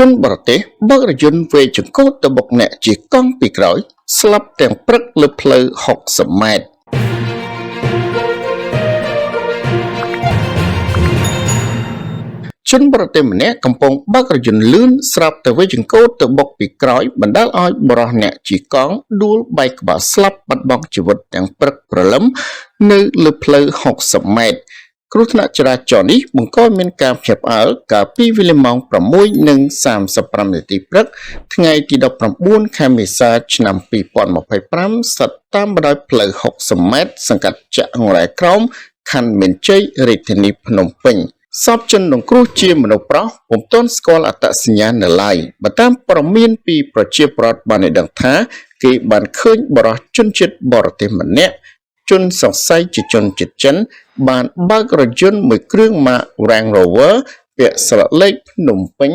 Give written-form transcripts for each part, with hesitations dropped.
ជនបរទេសបើករថយន្តវែកចង្កូតទៅបុកអ្នកជិះកង់ពីក្រោយ ស្លាប់ទាំងព្រឹកលើផ្លូវ60ម៉ែត្រជនបរទេសម្នាក់កំពុងបើករថយន្តលឿនស្រាប់តែវែកចង្កូតទៅបុកពីក្រោយបណ្ដាលឲ្យបុរសអ្នកជិះកង់ដួលបែកក្បាលស្លាប់បាត់បង់ជីវិតទាំងព្រឹកព្រលឹមនៅលើផ្លូវ60ម៉ែត្រ គ្រោះថ្នាក់ចរាចរណ៍នេះបង្កឲ្យមានការភ្ញាក់ផ្អើលកាលពីវេលាម៉ោង6:35នាទីព្រឹកថ្ងៃទី19ខែមេសាឆ្នាំ2025ស្ថិតតាមបណ្ដោយផ្លូវ60ម៉ែត្រសង្កាត់ចាក់អង្រែក្រោមខណ្ឌមានជ័យរាជធានីភ្នំពេញសពជនរងគ្រោះជាមនុស្សប្រុសពុំទាន់ស្គាល់អត្តសញ្ញាណនៅឡើយបើតាមព័ត៌មានពីប្រជាប្រដ្ឋបានឲ្យដឹងថាគេបានឃើញបុរសជនជាតិបរទេសម្នាក់ជនសង្ស័យជាជនជាតិចិន បានបើករថយន្តមួយគ្រឿងម៉ាក Range Rover ពាក់ស្លាកលេខភ្នំពេញ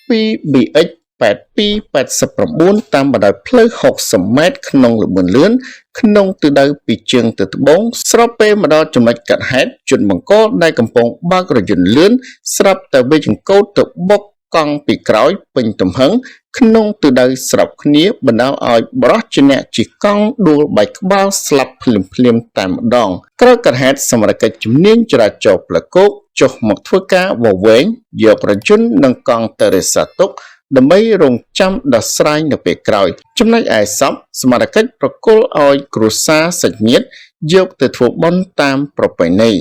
2BX 8289តាមបណ្ដោយផ្លូវ60ម៉ែត្រក្នុងល្បឿនលឿនក្នុងទិសដៅពីជើងទៅត្បូងស្របពេលមកដល់ចំណុចកាត់ហេតុជនបង្កដែលកំពុងបើករថយន្តលឿនស្រាប់តែវាយចង្កូតទៅបុកកង់ពីក្រោយពេញទំហឹងក្នុងទិសដៅស្របគ្នាបណ្ដាលឲ្យបរិះជាអ្នកជិះកង់ដួលបែកក្បាលស្លាប់ភ្លាមៗតែម្ដងក្រោយកាត់ហេតុសមត្ថកិច្ចជំនាញចរាចរណ៍ផ្លូវគោកចុះមកធ្វើការវវែងយករថយន្តនិងកង់ទៅរក្សាទុកដើម្បីរងចាំដោះស្រាយនៅពេលក្រោយ ចំណែកឯសពសមត្ថកិច្ចប្រគល់ឲ្យគ្រួសារសាច់ញាតិយកទៅធ្វើបុណ្យតាមប្រពៃណី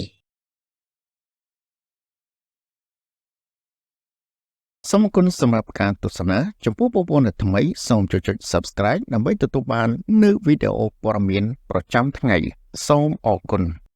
សូមអរគុណសម្រាប់ការទស្សនាចំពោះបងប្អូនដែលថ្មីសូមចុច Subscribe ដើម្បីទទួលបាននូវវីដេអូព័ត៌មានប្រចាំថ្ងៃសូមអរគុណ។